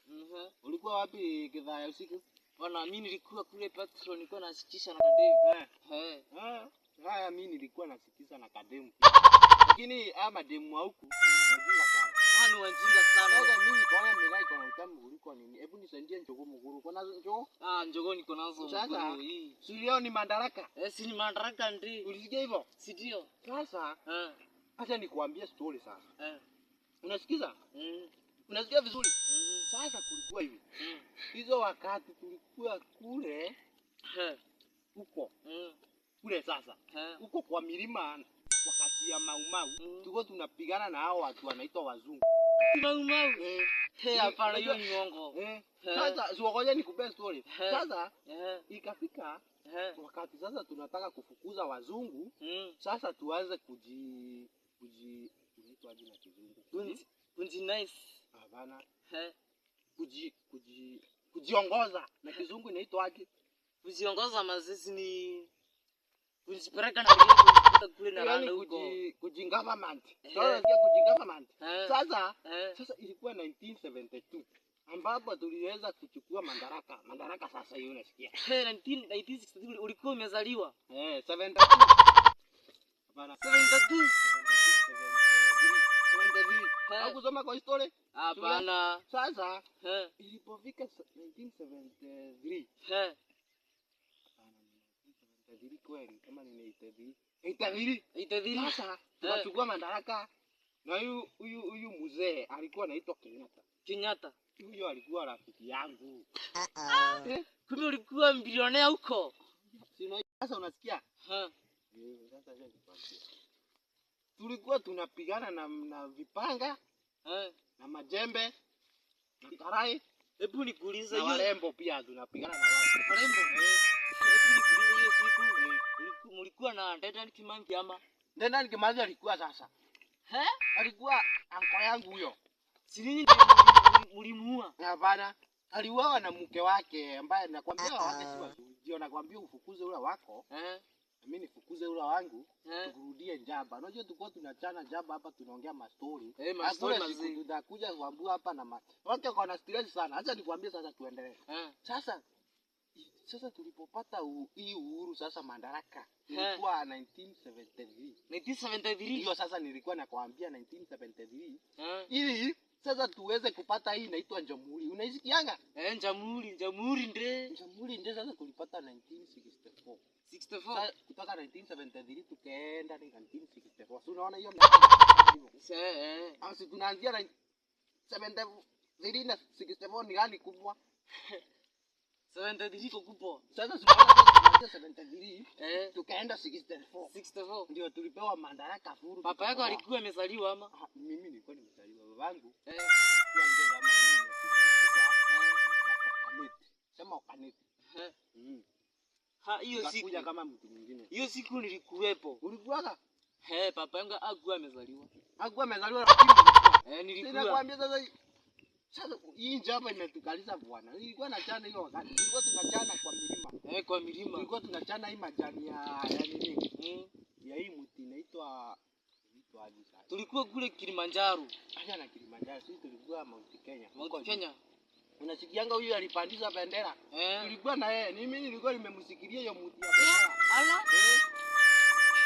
Mhm. Ulikuwa wapi kidhaa ya usiku? Bwana, mimi nilikuwa kule Patron, nilikuwa nasikisha na kademu. Eh. Eh. Ah, haya mimi nilikuwa nasikiza na kademu. Lakini haya mademu wa huku wajinga sana. Ah, ni wajinga sana. Sasa mimi nikaona miraa iko na utamu kuliko nini. Hebu nisaidie njogo mguru. Kuna njogo? Ah, njogoo niko nazo Sasa. mguru hii. Si leo ni madaraka. Eh, si ni madaraka ndi. Ulisikia hivyo? Si ndio? Sasa Eh. acha nikuambie story sasa. Eh. Unasikiza? Mm. Unasikia vizuri? Mm. Sasa kulikuwa hivi. Mm. Hizo wakati tulikuwa kule Eh. huko Mm. kule sasa Eh. huko kwa milima wakati ya Maumau Mm. tulikuwa tunapigana na hao watu wanaitwa wazungu. Mau mau. Eh, Eh, hapana, hiyo ni uongo. eh. Eh. Sasa si ngoja nikupee story. Eh. Sasa Eh. ikafika Eh. wakati sasa tunataka kufukuza wazungu, Mm. sasa tuanze kuji kuji unaitwa aje na kizungu? Kunzi, kunzi nice. Hapana, Eh. kuji kuji kujiongoza na kizungu inaitwa aje? Kuziongoza mazizi ni kuzipeleka na kule kule na Yaani randa huko. kuji kuji government. Eh. Sasa unasikia kuji government. Eh. Sasa Eh. sasa ilikuwa 1972 ambapo tuliweza kuchukua madaraka. Madaraka sasa hiyo unasikia. Eh, 19 1963 ulikuwa umezaliwa. Eh, 72. Hapana. 72. 73. Eh. Hakusoma kwa history? Hapana. Sasa Eh. ilipofika 1973. Eh. Hapana, ni 1973 kweli kama ni 83. 83. 83. Sasa tukachukua madaraka na huyu huyu huyu mzee alikuwa anaitwa Kenyatta. Kenyatta. Huyo alikuwa rafiki yangu. Eh, Kumbe ulikuwa bilionea huko. si sasa unasikia? Eh. Eh, sasa acha nikwambie. Tulikuwa tunapigana na vipanga Eh. na majembe na karai Hebu nikuulize na hiyo warembo pia tunapigana na wao. warembo. Hebu nikuulize hiyo siku mlikuwa na Dedan Kimathi ama? Dedan Kimathi alikuwa sasa. Eh? Alikuwa anko yangu huyo. Si ninyi ndio mlimuua? Hapana. Aliuawa na mke wake ambaye nakwambia wake si wazuri. Ndio nakwambia ufukuze ule wako, Eh. na mimi nifukuze ule wangu, Eh. tukurudie njamba. Unajua tulikuwa tunachana njamba hapa tunaongea mastori. Eh, mastori Hakuna siku mazee. tutakuja kuambia hapa na wake wako na stress sana. Acha nikwambie sasa tuendelee. Eh. Sasa sasa tulipopata hii uhuru sasa madaraka ilikuwa 1973. 1973. Hiyo sasa nilikuwa nakwambia 1973 Eh. ili sasa tuweze kupata hii inaitwa jamhuri. Unaisikianga? Eh, jamhuri, jamhuri nde. Jamhuri ndio sasa tulipata 1964. 64. Sasa kutoka 1973 tukaenda ni 1964. Si unaona hiyo miaka hivyo? Eh, eh. Au si tunaanzia 73 na 64 ni gani kubwa? 73 iko kubwa. Sasa si unaona sasa tunaanzia 73 Eh. tukaenda 64. 64. Ndio tulipewa madaraka furu. Papa yako alikuwa amezaliwa ama? Ah, mimi nilikuwa nimezaliwa. Babangu Eh. alikuwa nje kama mimi nilikuwa sema ukaneti. Eh. Mm. Ha, hiyo siku. Nikakuja kama mtu mwingine. Hiyo siku nilikuwepo. Ulikuwaga? Eh, papa yangu hakuwa amezaliwa. Hakuwa amezaliwa lakini ulikuwa. Eh, nilikuwa. Ninakwambia sasa sasa hii njama imetukaliza bwana. Nilikuwa nachana hiyo wakati. Tulikuwa tunachana kwa milima. Eh, kwa milima. Tulikuwa tunachana hii majani ya nini? Mm. Ya hii mti inaitwa inaitwa aje sasa? Tulikuwa kule Kilimanjaro, Acha na Kilimanjaro, sisi tulikuwa Mount Kenya. Mount Kenya. Unasikianga huyu alipandisha bendera. Eh. Tulikuwa na yeye. Mimi nilikuwa nimemsikilia hiyo mti ya bendera. Ala. Eh.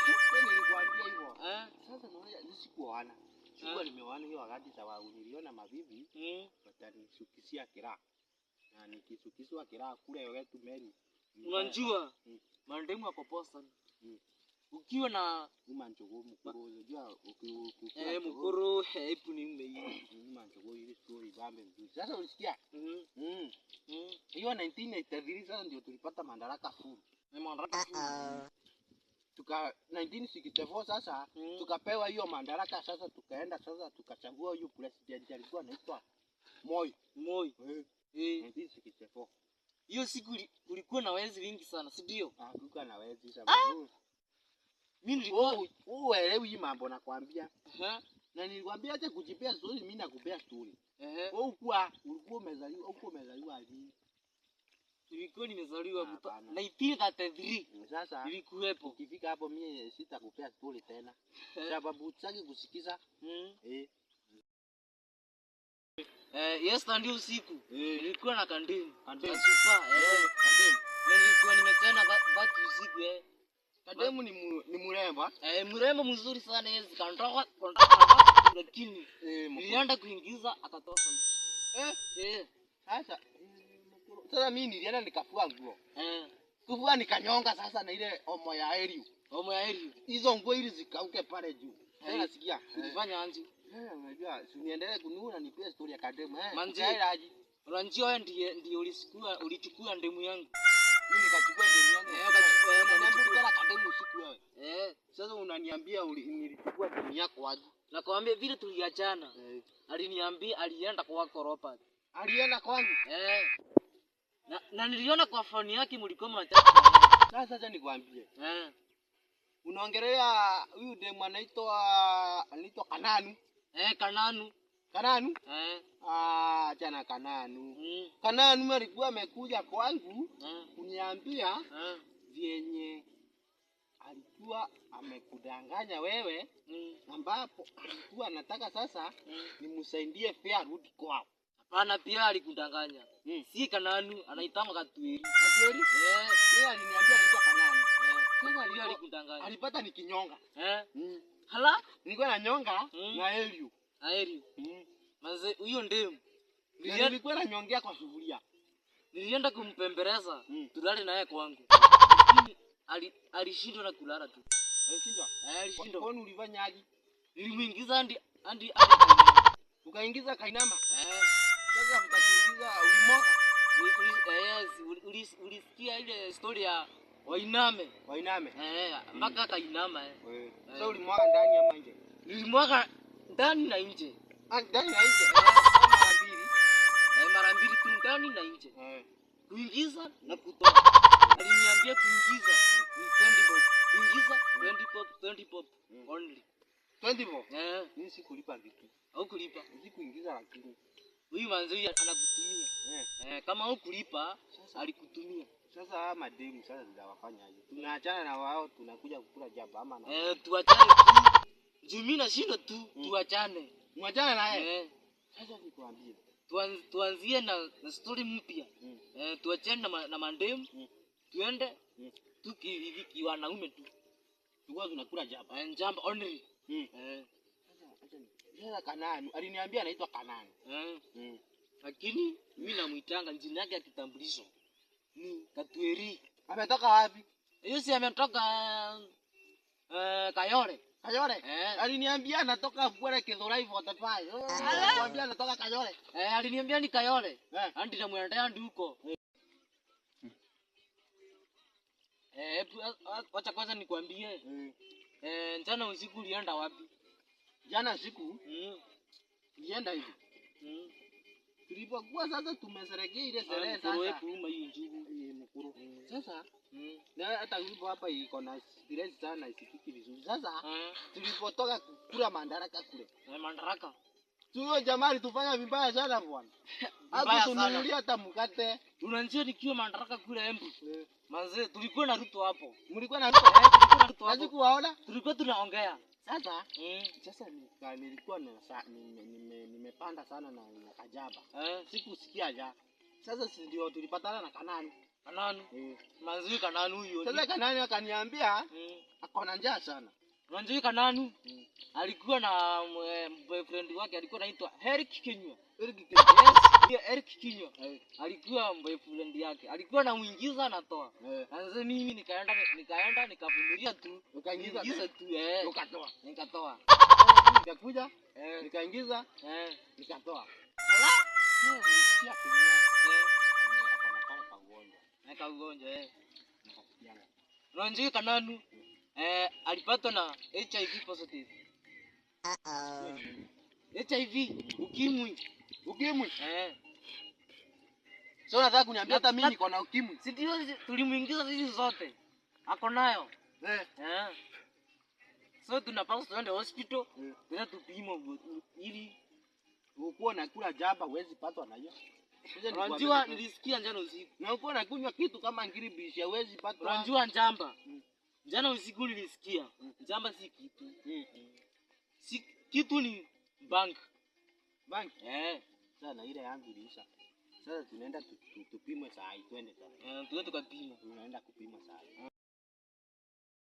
Sasa nilikwambia hivyo. Eh. Sasa naona sikuoana. Sikuwa nimeoana hiyo wakati sababu niliona mabibi Mm. watanisukisia kiraa. Na nikisukiswa kiraa kule wetu Meru. Unajua Mm. mandemu yako poa sana. Mm. Ukiwa na Uma njogo mkuru unajua ukikula eh, njogo, mkoro hepu ni ume uma njogo ile story bambe mzuri. Sasa ulisikia? Mm. Mm. Mm. Hiyo 1983 sasa ndio tulipata madaraka full. Na madaraka full. Tuka 1964 sasa Mm. tukapewa hiyo madaraka sasa, tukaenda sasa tukachagua huyu president alikuwa anaitwa Moi. Moi. Eh, Eh. 1964. Hiyo siku kulikuwa na wezi wingi sana, si ndio? Ah, kulikuwa na wezi sababu. Mimi nilikuwa Wewe uelewi hii mambo nakwambia. eh. Na nilikwambia acha kujipea story, mimi nakupea story. Eh. Wewe ukuwa ulikuwa umezaliwa, uko umezaliwa lini? Nilikuwa nimezaliwa Hapana. 1933. Sasa Nilikuwepo. ukifika hapo mimi sitakupea story tena. Eh. Sababu sitaki kusikiza. Mm. Eh. Yesterday usiku nilikuwa na kandemu. Kandemu. Na super, Kademu. Na nilikuwa nimechana baki usiku Kademu ni ni mrembo. Mrembo mzuri sana yes, kandoka kandoka lakini nilienda kuingiza akatoa sauti. Sasa sasa mimi nilienda nikafua nguo. Kufua nikanyonga sasa na ile omo ya Ariel. Omo ya Ariel. Hizo nguo ili zikauke pale juu. Sasa nasikia. Ulifanya anji. Unajua si niendelee kununa nipie story ya Kademu Manzi. Kaelaji. Unajua wewe ndiye ulichukua ndemu yangu. Mimi nikachukua ndemu yangu. Ukachukua, Unaniambia ukachukua. ulikuwa na Kademu usiku wewe. Sasa unaniambia nilichukua ndemu yako aje? Nakwambia vile tuliachana. Aliniambia alienda kwako Robert. Alienda kwangu. Na niliona kwa phone yake mlikuwa mnachana. Sasa acha nikwambie. Unaongelea huyu demu anaitwa Kananu. Kananu. Kananu? Ah, achana Kananu. Kananu alikuwa amekuja kwangu kuniambia vyenye alikuwa amekudanganya wewe, ambapo alikuwa anataka sasa nimsaidie fare arudi kwao. Hapana, pia alikudanganya. Si Kananu, anaitangwa Katweri. Katweri? Yeye aliniambia anaitwa Kananu. Sasa Pia alikudanganya. Alipata nikinyonga. Hala? Nilikuwa na nyonga na Eliu. Eliu. Manze huyo ndemu. Nilikuwa nanyongea kwa sufuria. Nilienda kumpembeleza tulale naye kwangu. Lakini alishindwa na kulala tu. Alishindwa? Alishindwa. Kwani ulifanyaje? Nilimuingiza hadi ukaingiza kainama. Sasa mkaingiza ulimoka. Ulisikia ile story ya wainame. Wainame. Mpaka kainama. Sasa ulimwaga ndani ama nje? Nilimwaga ndani na nje. Ndani na nje. Mara mbili. Mara mbili tu ndani na nje. Kuingiza na kutoa. Aliniambia kuingiza ni 20 bob. Kuingiza 20 bob, 20 bob only. 20 bob? Mimi sikulipa kitu. Haukulipa. Sikuingiza lakini. Huyu manzi huyu anakutumia. Kama hukulipa alikutumia. Sasa haya mademu sasa zitawafanyaje? Tunaachana na wao tunakuja kukula jaba ama na. Tuachane tu. Juu mimi nashindwa tu tuachane. Mwachane naye? Sasa nikwambie. Tuanzie na story mpya. Tuachane na mandemu. Tuende tuki wanaume tu. Tulikuwa tunakula jaba. Jamba only. Sasa Kananu aliniambia anaitwa Kananu. Lakini mimi namuitanga jina yake ya kitambulisho ni Katweri. Ametoka wapi? Hiyo si ametoka Kayole. Kayole? Aliniambia anatoka Bwere Githurai 45. Aliniambia anatoka Kayole. Aliniambia ni Kayole. Andi namwendea andi huko. Wacha kwanza nikwambie. Jana usiku ulienda wapi? Jana usiku? Nilienda hivi. Tulipokuwa sasa tumesherehekea ile sherehe Mkuru sasa. wetu uma hii njugu. Mkuru. Sasa na hata wimbo hapa iko na stress sana isikiki vizuri. Sasa tulipotoka kukula mandaraka kule. Mandaraka. Tuyo jamaa alitufanya vibaya sana bwana. Vibaya Hakutununulia sana. hata mkate. Unajua nikiwa mandaraka kule Embu. Manze tulikuwa na Ruto hapo. Mlikuwa na Ruto? Tulikuwa na Ruto hapo. Sikuwaona? Tulikuwa tunaongea. Sasa sasa nilikuwa nimepanda sana na Kajaba. Sikusikia ja. Sasa si ndio tulipatana na Kanani. Kanani. Manzi Kanani huyo. Sasa Kanani akaniambia ako na njaa sana. Manzi Kanani alikuwa na boyfriend wake alikuwa anaitwa Eric Kinyua. Eric Kinyua. Yes, Eric Kinyua. Alikuwa boyfriend yake. Alikuwa anamuingiza anatoa. Sasa mimi nikaenda nikavumilia tu. Ukaingiza Nikaingiza tu Ukatoa. Nikatoa. Nikakuja, nikaingiza, nikatoa. Ala! Nilisikia Kinyua. Ako na kale kaugonjwa. Na kaugonjwa Nikasikianga. Unajua Kananu alipatwa na HIV positive. HIV, ukimwi. Ukimwi? So unataka kuniambia hata mimi niko na ukimwi? Si ndio tulimuingiza sisi zote. Ako nayo. So tunapaswa tuende hospital, tuende tupimwe ili Ukuwa nakula jaba huwezi patwa na hiyo. Unajua nilisikia njana usiku. Na ukuwa nakunywa kitu kama ngiribishi huwezi patwa. Unajua njamba. Jana usiku nilisikia. Njamba si kitu. Si kitu ni bank. Bank? Sasa na ile yangu iliisha. Sasa tunaenda tupimwe saa hii, twende sasa. Eh, tuende tukapima. Tunaenda kupima saa hii.